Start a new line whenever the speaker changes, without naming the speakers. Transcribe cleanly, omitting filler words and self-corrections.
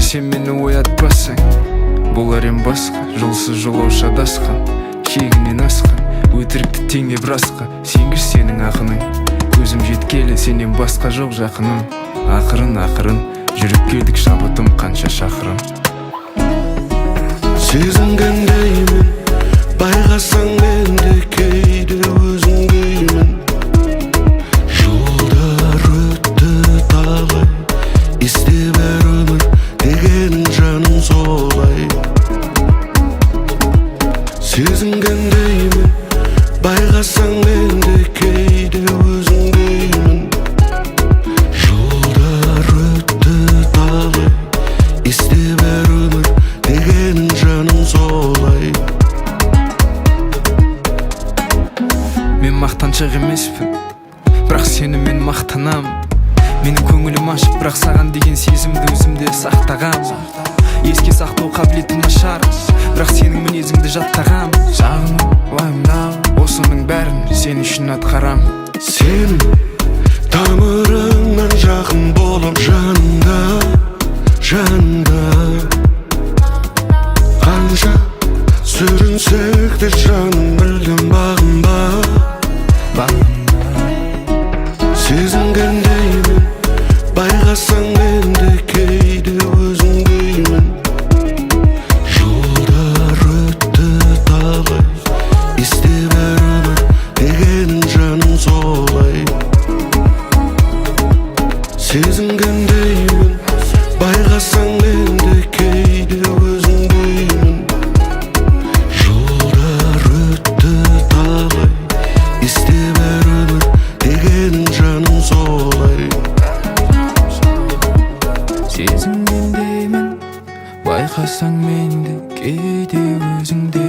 Сен мені оятпасаң, болар ем басқа. Жолсыз жолаушы адасқан, шегінен асқан, өтірікті теңеп расқа. Сенгіш сенің ақының. Көзім жеткелі сенен басқа жоқ жақыным. Ақырын, ақырын жүріп келдік, шабытым, қанша шақырым.
Сезінгендеймін, байқасаң, мен де кейде өзіңдеймін. Жылдар өтті талай, есте бәрі, өмір дегенің, жаным, солай. Сезінгендеймін, байқасаң, мен де кейде өзіңдеймін. Жылдар өтті талай, есте бәрі, өмір дегенің, жаным, солай.
Мен мақтаншақ емеспін, бірақ сені мен мақтанам. Менің көңілім ашық, бірақ саған деген сезімді өзімде сақтағам. Еске сақтау қабілетім нашар, бірақ сенің мінезіңді жаттағам. Сағыну, уайымдау, осының бәрін сен үшін атқарам.
Сенің тамырыңнан жақын болып жаныңда, жаныңда. Қанша сүрінсек те, жаным, мүлдем бағынба.
Бағынба.
Сезінгендеймін, байқасаң, мен де кейде өзіңдеймін. Жылдар өтті талай, есте бәрі, өмір дегенің, жаным, солай. Сезінгендеймін, байқасаң, мен де кейде өзіңдеймін. Жылдар өтті талай, есте бәрі, өмір дегенің, жаным, солай.
Сезінгендеймін, байқасаң, мен де кейде өзіңдеймін.